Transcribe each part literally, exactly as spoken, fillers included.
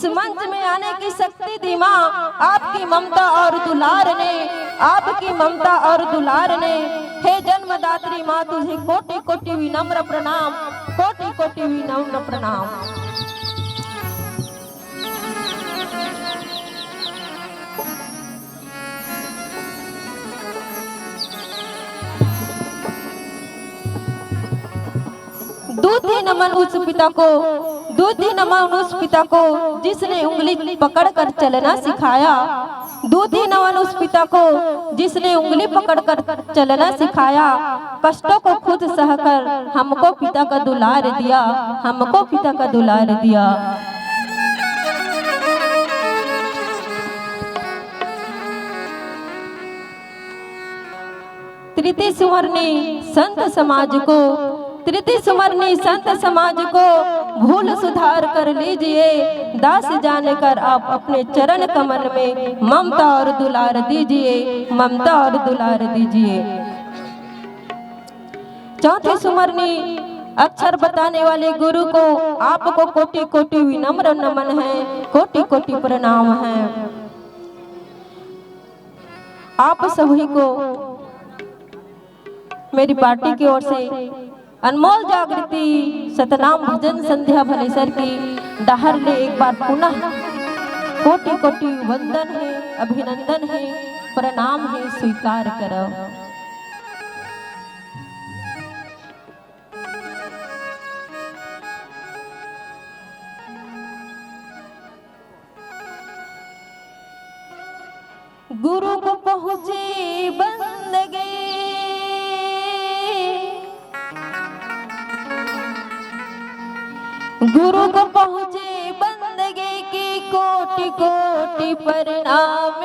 मंच में आने की शक्ति दी माँ, आपकी ममता और दुलार ने, आपकी ममता और दुलार ने। हे जन्मदात्री माँ, तुझे कोटि कोटि विनम्र प्रणाम, कोटि कोटि विनम्र प्रणाम। दूती नमन उस पिता को, दूती नमन उस पिता को, जिसने उंगली पकड़कर चलना सिखाया। दूती नमन उस पिता को, जिसने उंगली पकड़कर चलना सिखाया। कष्टों को खुद सहकर हमको पिता का दुलार दिया, हमको पिता का दुलार दिया। तृतीय सुमरनी संत समाज को, तृतीय सुमरनी संत समाज को भूल सुधार कर लीजिए। दास जानकर आप अपने चरण कमल में ममता और दुलार दीजिए, ममता और दुलार दीजिए। चौथी सुमरनी अक्षर बताने वाले गुरु को आपको कोटि कोटि विनम्र नमन है, कोटि कोटि प्रणाम है। आप सभी को मेरी पार्टी की ओर से अनमोल जागृति सतनाम भजन संध्या भलेसर की डहर ले एक बार पुनः कोटि कोटि वंदन है, अभिनंदन है, प्रणाम है, स्वीकार करो। गुरु को पहुँचे बंदगी, गुरु को पहुँचे बंदगी की कोटि कोटि प्रणाम।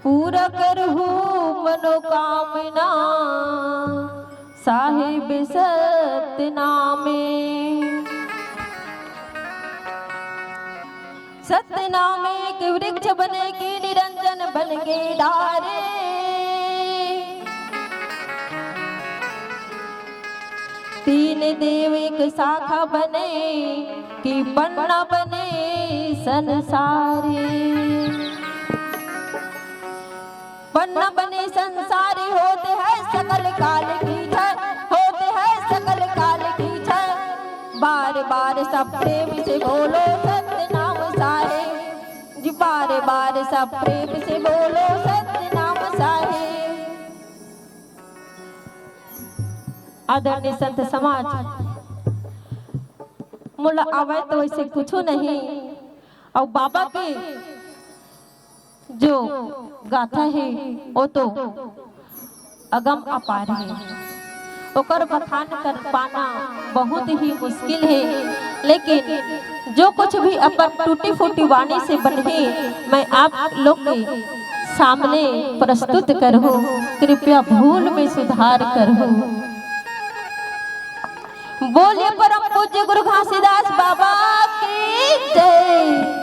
पूरा करहु मनोकामना साहिब सतनामे। सतनामे के वृक्ष बने के निरंजन बन के डारे। तीन देव एक शाखा बने कि पन्ना बने संसारी। पन्ना बने संसारी होते हैं सकल काल की जय, होते हैं सकल काल की जय। बार बार सब प्रेम से बोलो सतनाम साहेब जी, बार बार सब प्रेम से बोलो सतनाम साहेब। आदरणीय संत समाज, मोला आवय तो वैसे कुछू नहीं, अउ बाबा के जो गाथा हे, वो तो अगम अपार हे, ओकर बखान कर पाना बहुत ही मुश्किल हे, लेकिन जो कुछ भी अपन टूटी फूटी वाणी से बनहे, मैं आप लोग के सामने प्रस्तुत करहूँ। कृपया भूल में सुधार करहूँ। बोलिए परम पूज्य गुरु घासीदास बाबा की जय।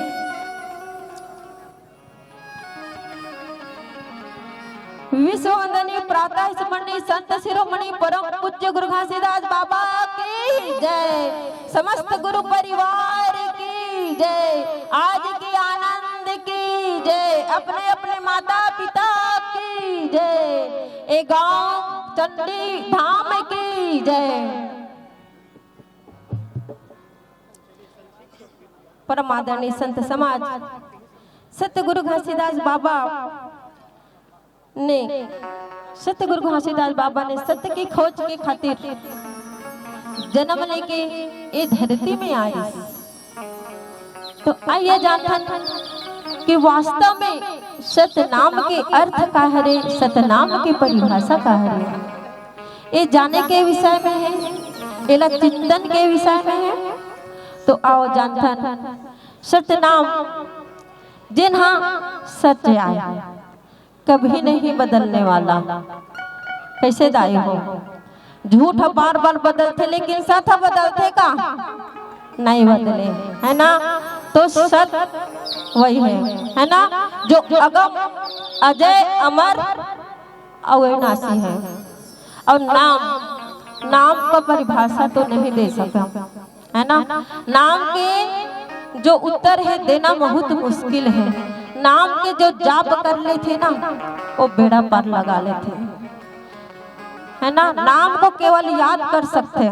विश्व वंदनीय प्रातः स्मरणीय संत शिरोमणि परम पूज्य गुरु घासीदास बाबा की जय। समस्त गुरु परिवार की जय। आज के आनंद की जय। अपने अपने माता पिता की जय। ए गांव चंडी धाम की जय। परम आदरणीय संत समाज, सतगुरु घासीदास बाबा ने, सतगुरु घासीदास बाबा ने सत्य की खोज के खातिर जन्म लेके ए धरती में आइस। तो आइए जानथन कि वास्तव में सतनाम के अर्थ का हरे, सतनाम के परिभाषा का हरे। ए जाने के विषय में हे, एला चिंतन के विषय में हे। तो आओ जानथन, सतनाम जेन हा सत्य आय, कभी नहीं बदलने वाला। कैसे दाई हो? झूठ ह बार बार बदलथे, लेकिन सत ह बदलथे का? नहीं बदले, है ना? तो सत वही है, है ना? जो अगम, अजय, अमर, अविनाशी है। अउ नाम, नाम का परिभाषा तो नहीं दे सकंव, है ना? नाम के जो उत्तर हे, देना बहुत मुश्किल हे। नाम के जो जाप कर लेथे ना, वो बेड़ा पार लगा लेथे, है ना? नाम को केवल याद कर सकथे,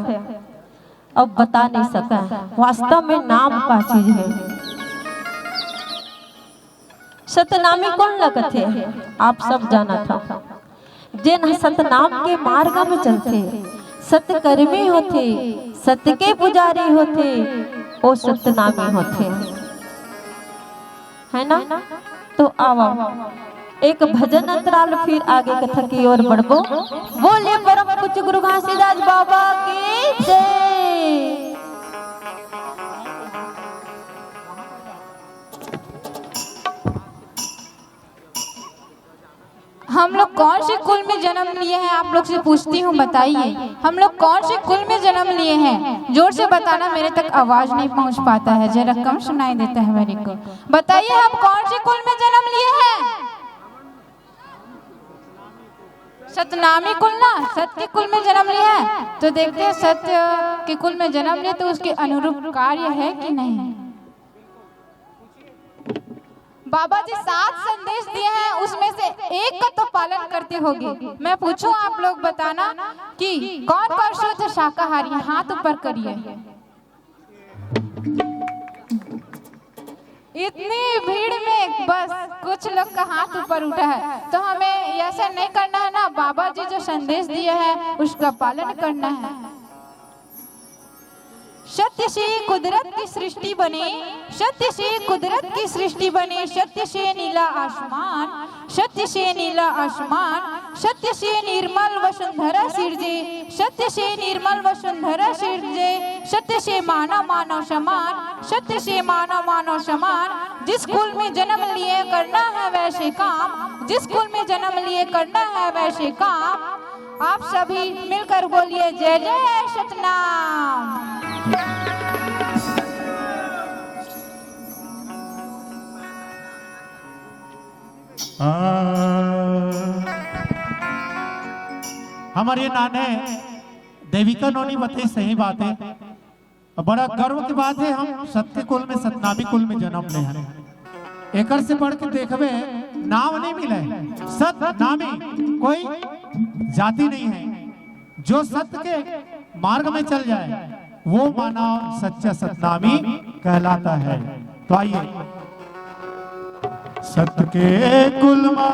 अब बता नहीं सकंव वास्तव में नाम का चीज हे। सतनामी कोन ला कथे? आप सब जानत हव। जेन ह सतनाम के मार्ग में चलथे, सतकर्मी होथे, सत के पुजारी होथे, ओ सतनामी होथे, है ना? तो आवा, एक भजन अंतराल, फिर आगे कथा की ओर बढ़बो। बोलिए परम पूज्य गुरु घासीदास बाबा की जय। हम लोग कौन से कुल में जन्म लिए हैं, आप लोग से पूछती हूँ, बताइए, हम लोग कौन से कुल में जन्म लिए हैं? जोर से बताना, मेरे तक आवाज नहीं पहुंच पाता है, जरा कम सुनाई देता है मेरे को। बताइए, हम कौन से कुल में जन्म लिए हैं? सतनामी कुल ना, सत के कुल में जन्म लिया है। तो देखते हैं, सत्य के कुल में जन्म लिया तो उसके अनुरूप कार्य है कि नहीं। बाबा जी सात संदेश दिए हैं, उसमें से एक का तो पालन करते होगे। मैं पूछूं, आप लोग बताना कि कौन कौन शुद्ध शाकाहारी, हाथ ऊपर करिए। इतनी भीड़ में बस कुछ लोग का हाथ ऊपर उठा है, तो हमें ऐसा नहीं करना है ना। बाबा जी जो संदेश दिए हैं, उसका पालन करना है। सत्य से कुदरत की सृष्टि बने, सत्य से कुदरत की सृष्टि बने, सत्य से नीला आसमान, सत्य से नीला आसमान, सत्य से निर्मल वसुंधरा सिरजे, सत्य से निर्मल वसुंधरा सिरजे, सत्य से मानव मानव समान, सत्य से मानव मानव समान। जिस कुल में जन्म लिए करना है वैसे काम, जिस कुल में जन्म लिए करना है वैसे काम। आप सभी मिलकर बोलिए, जय जय सतनाम। आ, हमर ये नाने देविका नोनी बताइस, सही बात हे। बड़ा गर्व के बात हे, हम सत के कुल में, सतनामी कुल में जन्म ले हन। एकर से बढ़ के देखबे, नाम नहीं मिले, सतनामी, कोई जाति नहीं है। जो सत के मार्ग में चल जाए, वो मानव सच्चा सतनामी कहलाता है। तो आइए, सत के कुल मा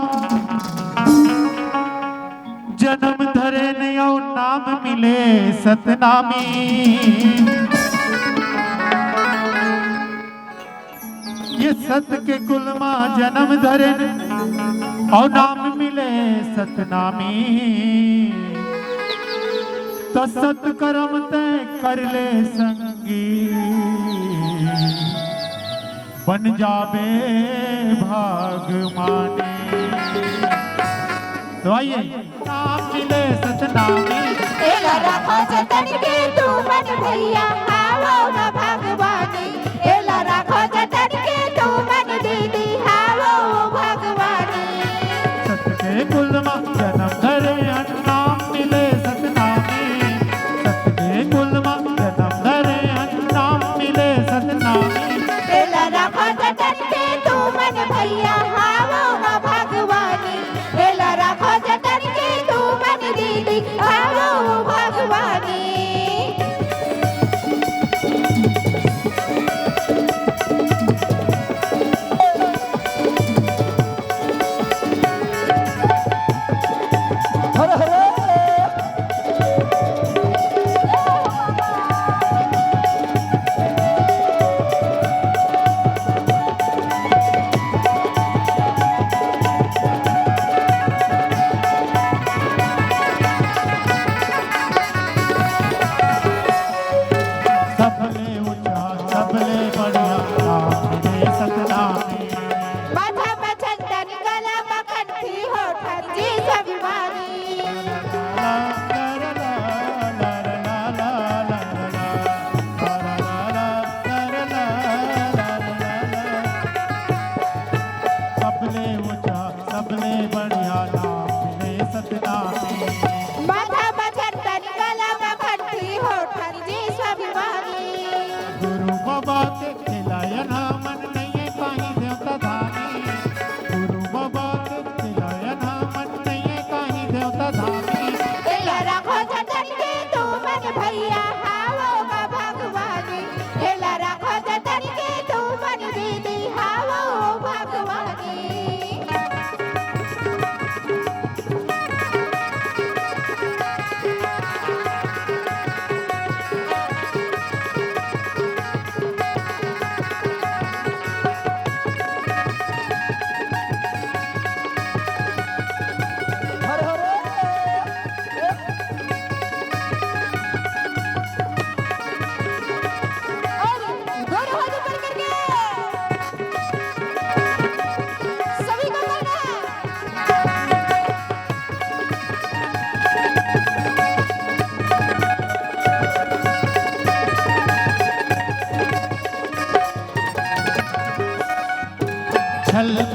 जन्म धरे ने अउ नाम मिले सतनामी। ये सत के कुल मा जन्म धरे ने अउ नाम मिले सतनामी। तो सतकर्म तैं कर ले संगी, बन जाबे भागमानी। तो आइए, नाम मिले सतनामी। एला रखो जतन के तू मन भैया, हावो न भगवानी। एला रखो जतन के तू मन दीदी, हावो भगवानी। सत के कुल मा जन्म धरे अन नाम मिले सतनामी। सत के कुल मा जन्म धरे अन नाम मिले सतनामी। एला रखो जतन के तू मन भैया, हावो न भगवानी। एला रखो जतन के तू मन दीदी, हावो भगवानी।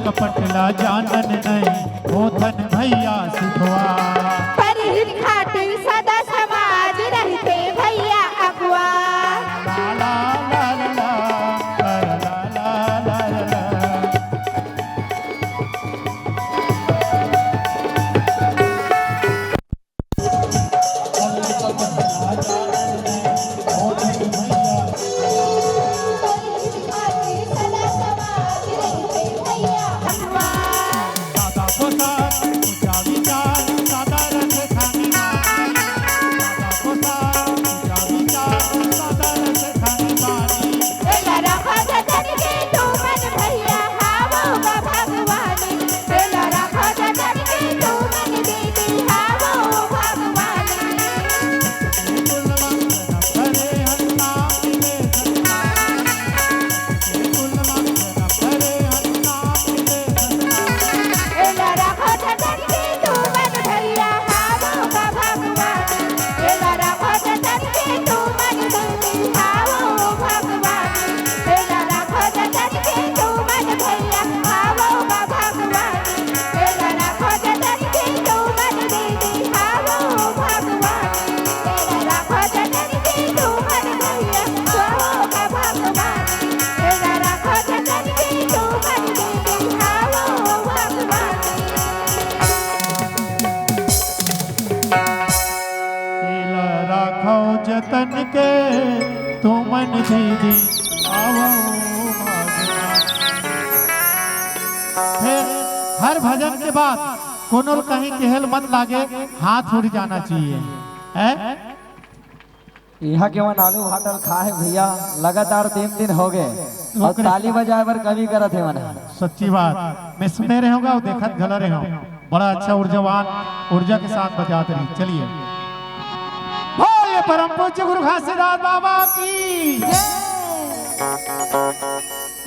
कपट ला जानन नहीं, होथन भैया सिखवा। परहित खातिर सदा समाज रहिथे भैया अगुवा। ला, ला, ला, ला, ला। एला राखव जतन के तुमन दीदी आवो भागना। फिर हर भजन के बाद कोनो ल कहीं केहल मत लागे, हाथ उठ जाना चाहिए, है? इहाँ के मन आलू भाटा ल खाए भैया, लगातार तीन दिन हो गए और ओकरे ताली बजाए बर कमी करत हे मन। सच्ची बात, मैं सुने रहे होगा और देखत घला रहे हो। बड़ा अच्छा ऊर्जावान, ऊर्जा के साथ बजात रही। चलिए, बोलिए परम पूज्य गुरु घासीदास बाबा की।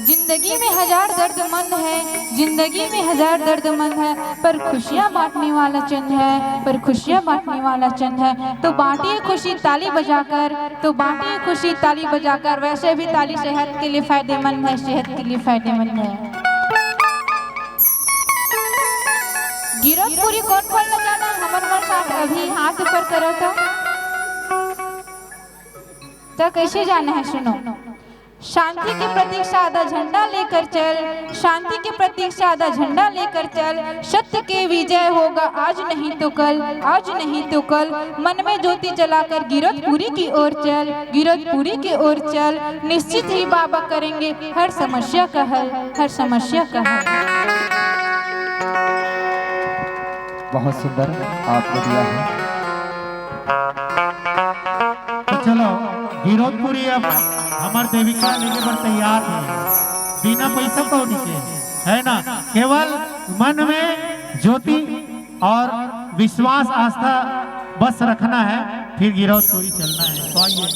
जिंदगी में हजार दर्द मंद है, जिंदगी में हजार दर्द मंद है, पर खुशियां बांटने वाला चंद है, पर खुशियां बांटने वाला चंद है। तो बांटिए खुशी ताली बजाकर, तो बांटिए खुशी ताली बजाकर। वैसे भी ताली सेहत के लिए फायदेमंद है, सेहत के लिए फायदेमंद है। गिरौदपुरी कौन बोलना चाहता है? हमर मन साथ अभी हाथ ऊपर करो तो। तो कैसे जाना है, सुनो। शांति के प्रतीक सादा झंडा लेकर चल, शांति के प्रतीक सादा झंडा लेकर चल। सत्य के विजय होगा आज नहीं तो कल, आज नहीं तो कल। मन में ज्योति जलाकर गिरौदपुरी की ओर चल, गिरौदपुरी की ओर चल। निश्चित ही बाबा करेंगे हर समस्या का हल, हर समस्या का हल। बहुत सुंदर आपने दिया है। तो चलो, गिरौदपुरी अब हमर देविका लेने पर तैयार है, बिना पैसा कौड़ी के, है ना? केवल मन में ज्योति और विश्वास, आस्था बस रखना है, फिर गिरौदपुरी चलना है। तो आइए।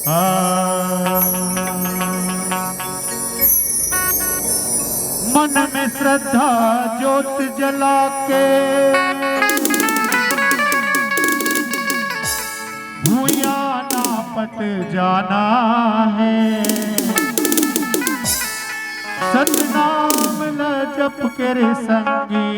आ, मन में श्रद्धा ज्योत जला के भूया ना पट जाना है। सतनाम ल जप के रे संगी।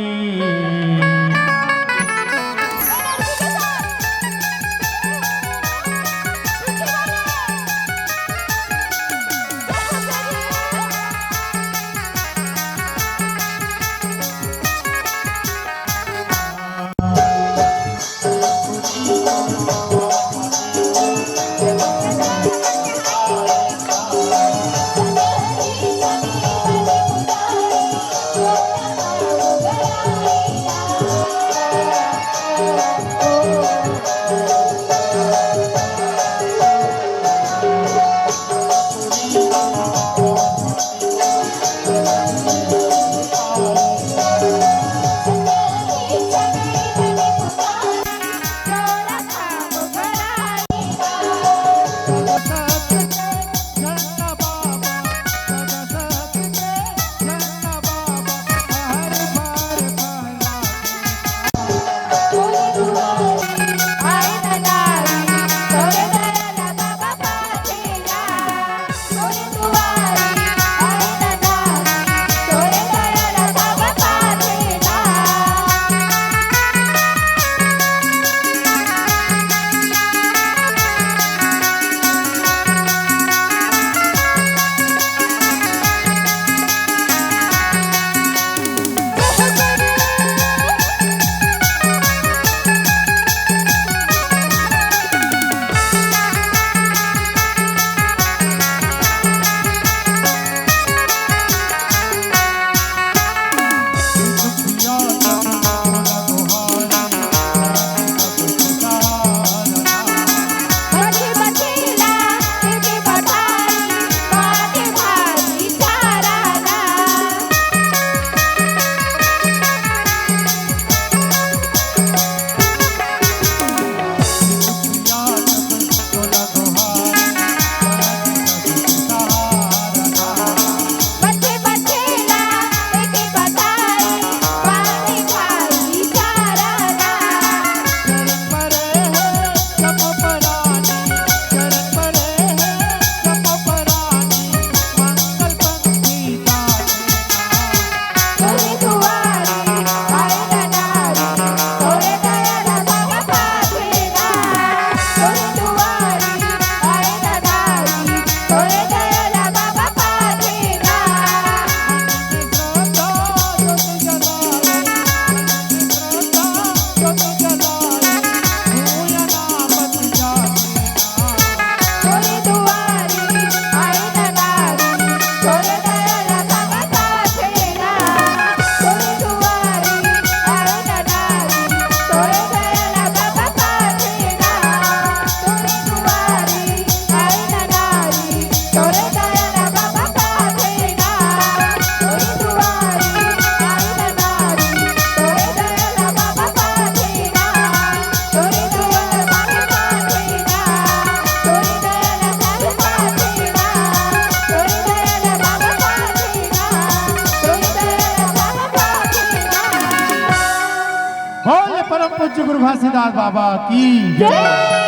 गुरु घासीदास बाबा की जय।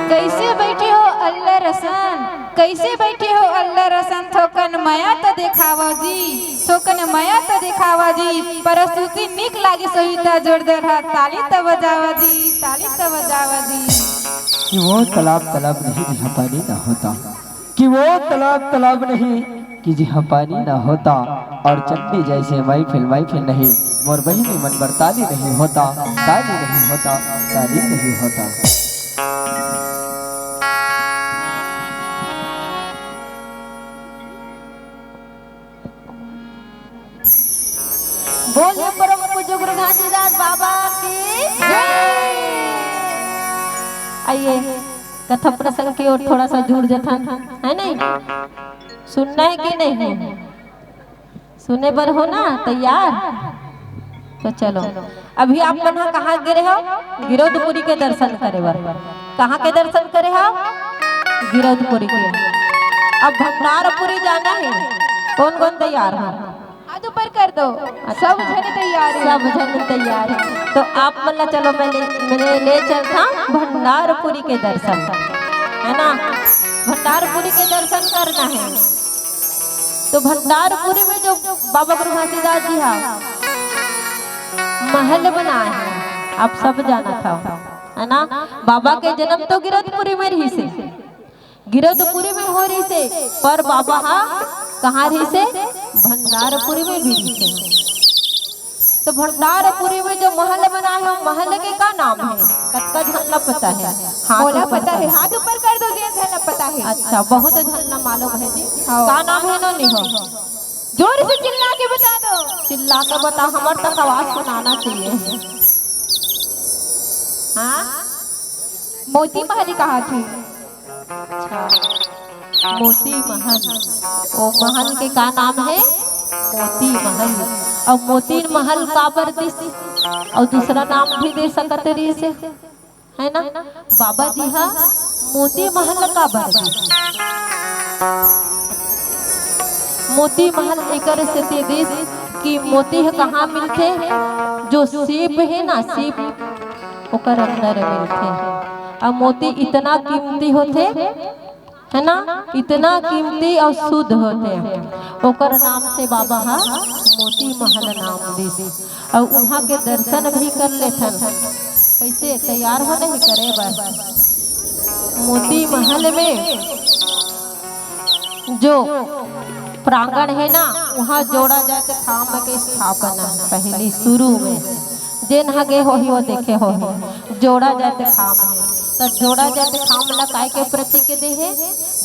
कइसे बइठे हो अल्लर असन, कइसे बइठे हो अल्लर असन? थोकन मया तो देखावा जी, थोकन मया तो देखावा जी। प्रस्तुति निक लागे सहिता जोरदार हा, ताली तो बजावा जी, ताली तो बजावा जी। कि वो तालाब तालाब नहीं जहाँ पानी ना होता, कि वो तालाब तालाब नहीं कि जहाँ पानी ना होता, और चंडी जैसे महफिल महफिल नहीं, मोर बहिनी मन बर ताली नहीं होता, ताली नहीं होता, ताली नहीं होता। बोलिए परम पूज्य गुरु घासीदास बाबा की जय। आइए, कथा प्रसंग की ओर थोड़ा सा जुड़ जथन, है नहीं? सुनना है कि नहीं? सुने बर हो ना तैयार? तो चलो, अभी आप मन ह कहाँ गे रहे हो? गिरौदपुरी के दर्शन करे बर। कहाँ के दर्शन करे हो? गिरौदपुरी के। अब भंडारपुरी जाना है। कौन कौन तैयार हो? हाथ ऊपर कर दो। अच्छा। सब झन तैयार है। सब झन तैयार है। तो आप मन ला चलो, मैं ले, मैं ले चलता भंडारपुरी के दर्शन, है ना? भंडारपुरी के दर्शन करना है। तो भंडारपुरी में जो बाबा गुरु घासीदास जी हा महल बनाए हैं, आप सब जानत हो, है ना? बाबा के जन्म तो गिरौदपुरी में रहिसे, गिरौदपुरी में हो रहिसे, पर बाबा हा कहाँ रहिसे? भंडारपुरी में भी रहिसे। तो भंडारपुरी में जो महल बनाए हो, महल के का नाम है? कतका झन ला पता है? हाथ मोला ऊपर पता है, करो। हाथ ऊपर कर दो, जेन झन ला पता है। अच्छा, बहुत झन ला मालूम है जी। हाँ। का नाम है नोनी हो? जोर से चिल्ला के बता दो। चिल्ला के बता, हमर तक आवाज सुनाना चाहिए। हाँ? मोती महल कहा थी। अच्छा, मोती महल। ओ महल के का नाम है? मोती महल। अउ मोती महल काबर दिस? अउ दूसरा नाम भी दे सकत रहिसे, है ना? बाबा जी हा मोती महल काबर दिस? मोती महल एकर सेती दिस कि मोती ह कहाँ मिलथे? जो सीप हे ना, सीप, ओकर अंदर मिलथे। अउ मोती इतना कीमती होथे, है ना, इतना कीमती अउ शुद्ध होथे, ओकर नाम से बाबा हा मोती महल नाम दिस। अउ उहाँ के दर्शन भी कर लेथन। कइसे तैयार हो नहीं करे बर? मोती महल में जो प्रांगण है ना, उहाँ जोड़ा जात खाम के स्थापना पहली शुरू में, जेन ह गे होही वो देखे होही, जोड़ा जात खाम है। त जोड़ा जात खाम ला काय के प्रतीक दे हे?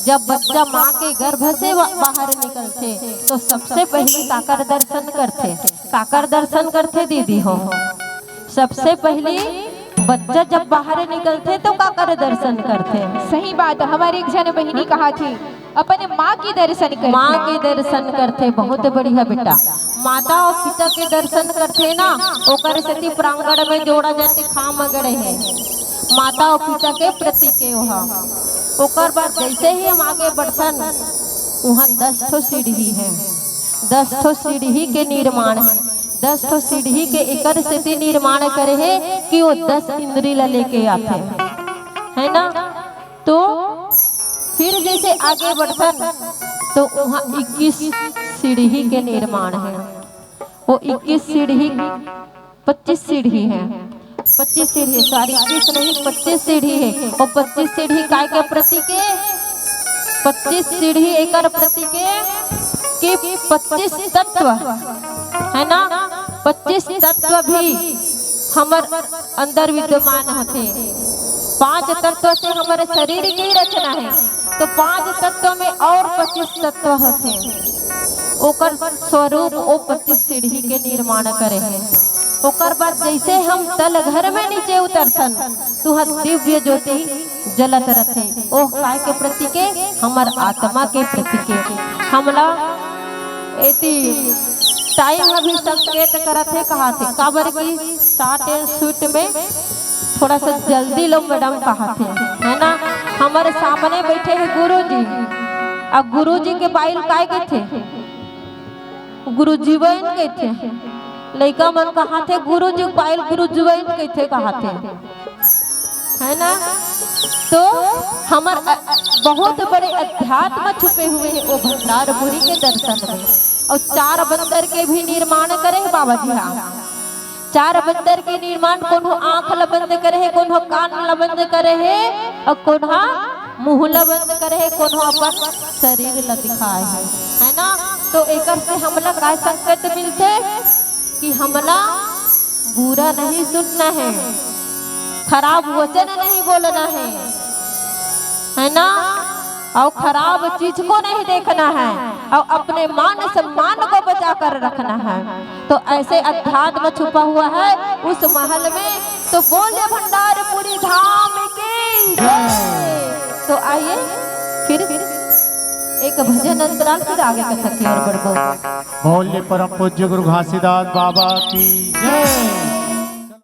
जब बच्चा माँ के गर्भ से बा-, बाहर निकलथे, तो सबसे पहली काकर दर्शन करथे? काकर दर्शन करथे दीदी हो? सबसे पहली बच्चा जब बाहर निकलथे तो काकर दर्शन करथे? सही बात, हमर एक झन बहिनी कहा थी, अपन माँ के दर्शन करथे। माँ के दर्शन करथे, बहुत बढ़िया बेटा। माता अउ पिता के दर्शन करथे ना, ओकर सेती प्रांगण में जोड़ा जात खाम गड़े हे। माता अउ पिता के प्रतीक हे ओहा। ओकर बाद जैसे ही हम आगे बढ़थन, उहाँ दस ठो सीढ़ी है, दस ठो सीढ़ी के निर्माण है, दस ठो सीढ़ी के एकर सेती निर्माण करे हे कि वो दस इंद्री ला लेके आथे, है ना? तो फिर जैसे आगे बढ़थन तो उहाँ इक्कीस सीढ़ी के निर्माण है। वो इक्कीस सीढ़ी, पच्चीस सीढ़ी है, पच्चीस सीढ़ी, सॉरी, इक्कीस नहीं, पच्चीस सीढ़ी है। वो पच्चीस सीढ़ी काय के प्रतीक हे? पच्चीस सीढ़ी एकर प्रतीक हे कि पच्चीस तत्व, है ना, पच्चीस तत्व भी हमर अंदर विद्यमान होथे। पांच तत्व से हमर शरीर के रचना है, तो पांच तत्व में और पच्चीस तत्व होथे। ओकर स्वरूप ओ पच्चीस सीढ़ी के निर्माण करे हे। ओकर बाद जैसे हम तल घर में नीचे उतरथन, तुहा दिव्य ज्योति जलत रथे। ओह काय के प्रतीक हे? हमर आत्मा के प्रतीक हे। हमला एती टाइम अभी संकेत करत हे, कहा थे, काबर की शॉर्ट एंड स्वीट में थोड़ा सा जल्दी लो मैडम कहाथे, है ना? हमर सामने बैठे हे गुरुजी, अउ गुरुजी के बाइल काय कहिथे? गुरुजीवइन कहिथे। लइका मन कहाथे गुरुजी के बाइल गुरुजीवइन कहिथे कहाथे, है ना? तो हमर अ-, बहुत बड़े अध्यात्म छुपे हुए हे वो भंडारपुरी के दर्शन में। अउ चार बंदर के भी निर्माण करे हे बाबा जी हा। चार बंदर के निर्माण, कोनो आंख ला बंद करे हे, कोनो कान ला बंद करे हे, अउ कोनो मुंह ला बंद करे हे, कोनो अपन शरीर ला दिखाए हे, है ना? तो एकर से हमला का संकेत मिलथे कि हमला बुरा नहीं सुनना हे, खराब वचन नहीं बोलना हे, है ना? अउ खराब चीज को नहीं देखना है, अउ अपने मान सम्मान को बचा कर रखना है। तो ऐसे अध्यात्म छुपा हुआ है उस महल में। तो बोलिए भंडारपुरी धाम की जय। तो आइए फिर एक भजन अंतराल, फिर आगे कथा की ओर बढ़बो। बोलिए परम पूज्य गुरु घासीदास बाबा की जय।